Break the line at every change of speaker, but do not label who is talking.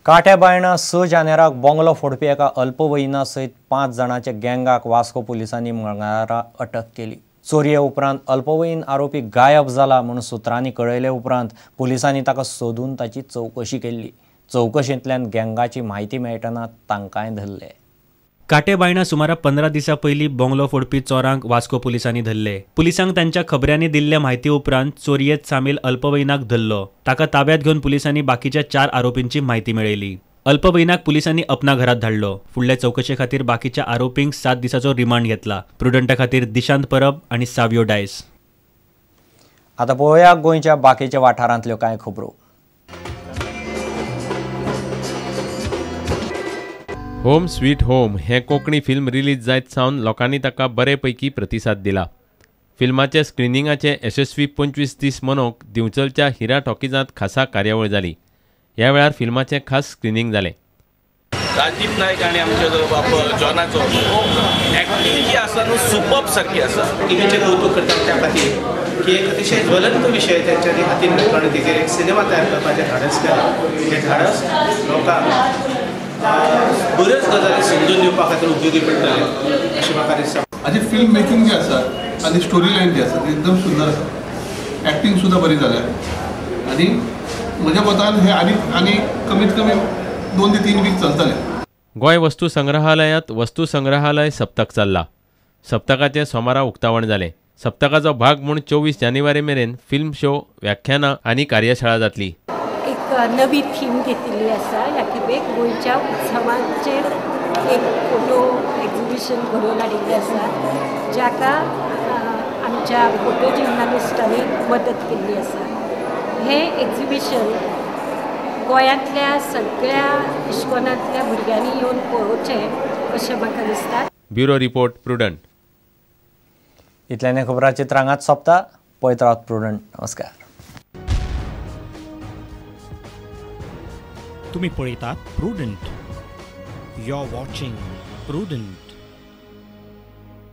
काट्याबायणा 6 जानेराक bungalow फोडपी एका अल्पवयीना सयत 5 जाणांच्या गँगाक वास्को पुलिसांनी मंगळारा अटक केली। चोरये उपरांत अल्पवयीन आरोपी गायब जाला म्हूण सुत्रांनी कळयले उपरांत पुलिसांनी ताका सोदून ताची चवकशी केल्ली। चवकशेंतल्यान गँगाची म्हायती मेळटना तांकांय धरले।
काटेबायणा सुमारा 15 दिसां पयलीं बंगलो फोडपी चोरांक वास्को पुलिसांनी धरले। पुलिसांक तांच्या खबऱ्यांनी दिल्ल्या म्हायती उपरांत चोरयेंत सामील अल्पवयीनाक धरलो। ताका ताब्यात घेवन पुलिसांनी बाकीच्या 4 आरोपींची म्हायती मेळयली। अल्पवयीनाक पुलिसांनी अपना घरात धाडलो। फुडल्या चवकशे खातीर बाकीच्या आरोपींक 7 दिसांचो रिमांड घेतला। प्रुडंटा खातीर दिशांत परब आनी सावियो डायस।
आतां पळोवया गोंयच्या बाकीच्या वाठारांतल्यो कांय खबरो।
होम स्वीट होम हें कोंकणी फिल्म रिलीज जायत सावन लोकांनी ताका बरे पैकी प्रतिसाद दिला। फिल्माच्या स्क्रिनिंगाचे यशस्वी 25 दीस मनोवंक दिवचलच्या हिरा टॉकीजांत खासा कार्यावळ जाली। ह्या वेळार फिल्माचें खास स्क्रिनींग जालें।
राजदीप नायक आनी आमचे जो बाप जॉनाचो एक्टिंग जी आसा न्हू सुपर्ब सारकी आसा।
टीव्हीचें कौतुक करता त्या खातीर की एक अतिशय ज्वलंत विशय तेंच्यांनी हातीन घेतलो आनी तेजेर एक सिनेमा तयार करपाचें धाडस केलां। हें धाडस लोकांक बऱ्योच गजाली समजून दिवपा खातीर उपयोगी पडटलें अशें म्हाका दिसता।
हाजी फिल्म मेकिंग जी आसा आनी स्टोरी लायन जी आसा ती एकदम सुंदर आसा। एक्टिंग सुद्दां बरी जाल्या आनी म्हज्या मतान हे आनी आनी कमीत कमी 2 ते 3 वीक चलतले।
गोंय वस्तू संग्रहालयांत वस्तू संग्रहालय सप्तक चल्ला। सप्तकाचें सोमारा उक्तावण जालें। सप्तकाचो भाग म्हूण 24 जानेवारी मेरेन फिल्म शो, व्याख्यानां आनी कार्यशाळा जातली।
एक नवी थीम घेतिल्ली आसा। ह्या खेपेक गोंयच्या उत्सवांचेर एक फोटो एक्झिबिशन घडोवन हाडिल्लें आसा, जाका आमच्या फोटो जर्नलिस्टांनी मदत केल्ली आसा। हें एक्झिबिशन गोंयांतल्या सगळ्या इश्कोलांतल्या भुरग्यांनी येवन पळोवचें अशें म्हाका दिसता।
Bureau report, Prudent.
इतल्याने खबरां चित्रांगात सोंपता। पळयत रावात प्रुडंट। नमस्कार।
तुम्ही पळयतात Prudent. You are watching Prudent.